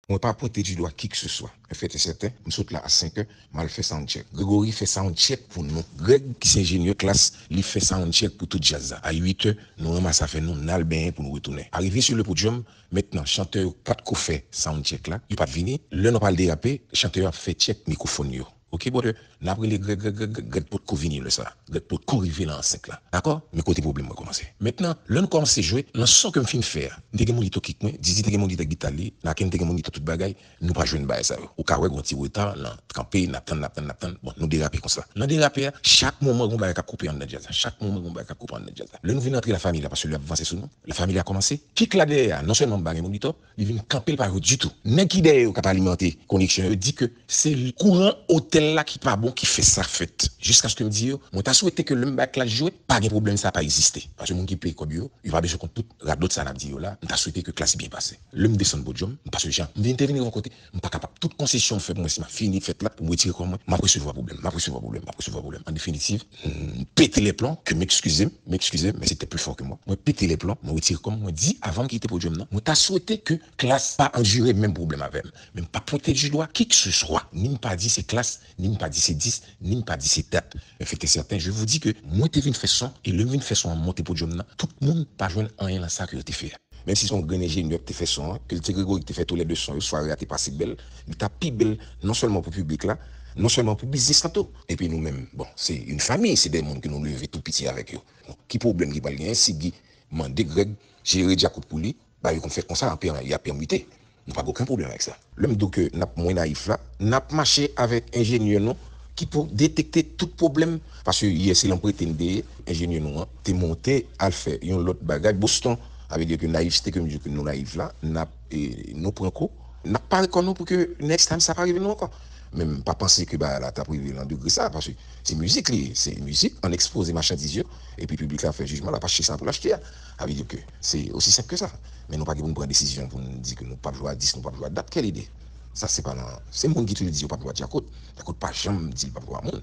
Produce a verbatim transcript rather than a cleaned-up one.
Mwen pa pwente di dwa ki ke se swa. Mwen fèt e sèten, m sot la a senk è, m al fè sound check. Gregory fè sound check pou nou. Greg, ki se enjenyè klas, li fè sound check pou tout djaz la. A uit è, nou ranmase afè nou, n al benyen pou nou retounen. Arive sou le podium, mentnan, chantè yo pa t ko fè sound check la, yo pa t vini. Lè nou pral derape, chantè yo ap fè check mikwofòn yo. Ok, brother, n ap rele Greg, Greg, Greg, Greg, Greg potko vini lè sa. Greg potko rive nan ansent la. Dakò? Men kote pwoblèm mwen kòmanse. Mentnan, lè nou kòmanse jwe, nan son ke m fin fè a, m te gen monitò kik mwen, Didi te gen monitò gita li, Naken te gen monitò tout bagay, nou pa jwenn bagay sa yo. Ou ka wè gon ti reta nan kanpe, n ap tann, n ap tann, n ap tann. Bon, nou derape konsa. Nan derape a, chak moman gon bagay k ap koupe anndan djaz la. Chak moman gon bagay k ap koupe anndan djaz la. Lè nou vin antre Lafamilya, paske li ap vanse sou nou. Lafamilya kòmanse. Kik la dèyè a, non sèlman m pa gen monitò, li vin kanpe l pa jwe ditou. Nèg ki dèyè yo k ap alimante koneksyon yo di ke se kouran otèl la ki pa bon ki fè sa fèt. Jiskaske m di yo, mwen ta swete ke lè m bay klas jwe, pa gen pwoblèm sa pa egziste. Paske moun ki peye kòb yo, yo pa bezwen kont tout radòt sa n ap di yo la, m ta swete ke klas byen pase. Lè m desann podyòm, m pa sou jan. M vin te vin rive yon kote, m pa kapab. Tout konsesyon m fè pou mwen, si m ap fini fèt la, pou m retire kò mwen, m ap resevwa pwoblèm, m ap resevwa pwoblèm, m ap resevwa pwoblèm. An definitiv, m pete les plombs, ke m ekskize m, m ekskize m, men se te pli fò ke mwen. Mwen pete les plombs, mwen retire kò m, mwen di, avan m kite podyòm nan, mwen ta swete ke klas pa andire menm pwoblèm avè m. Men m pa pwente di dwa ki ke se swa. Ni m pa di se klas, ni m pa di se dis, ni m pa di se dat. Men fèt e sèten, je vous dis que mwen te vin fè son, e lè m vin fè son an, m monte podyòm nan, tout moun pa jwenn anyen nan sa ke yo te fè a. Menm si se yon grenn enjenyè ki te fè son an, ke l te Gregory ki te fè tou lè de son yo, sware a te pase bèl, li t ap pi bèl, non sèlman pou piblik la, non sèlman pou biznis lan tou. Epi nou menm, bon, se yon fanmi, se de moun ke nou leve tou piti avèk yo. Bon, ki pwoblèm ki pral genyen si Guy mande Greg jere djakout pou li, bagay yo konn fèt konsa, anpi y ap pèmite. Nou pa gen okenn pwoblèm avèk sa. Lè m di w ke n ap mwen nayif la, n ap mache avèk enjenyè nou ki pou detekte tout pwoblèm. Paske yè se lan prete n te ye, enjenyè nou an te monte al fè yon lòt bagay Boston. Sa vle di ke nayivte ke m di ke nou nayif la, n ap, e, nou pran kou, n ap pare kò nou pou ke next time sa pa rive nou ankò. Men m pa panse ke bagay la t ap rive lan degre sa, paske se mizik li ye, se mizik, ann ekspoze machandiz yo, epi piblik la fè jijman, l ap achte sa pou l achte a. Sa vle di ke se osi senp ke sa. Men nou pa gen pou n pran desizyon pou n di ke nou p ap jwe a dis, nou p ap jwe a dat. Quelle idée? Sa se pa nan, se moun ki toujou di yo p ap jwe a djakout. Djakout pa janm di l p ap jwe a moun.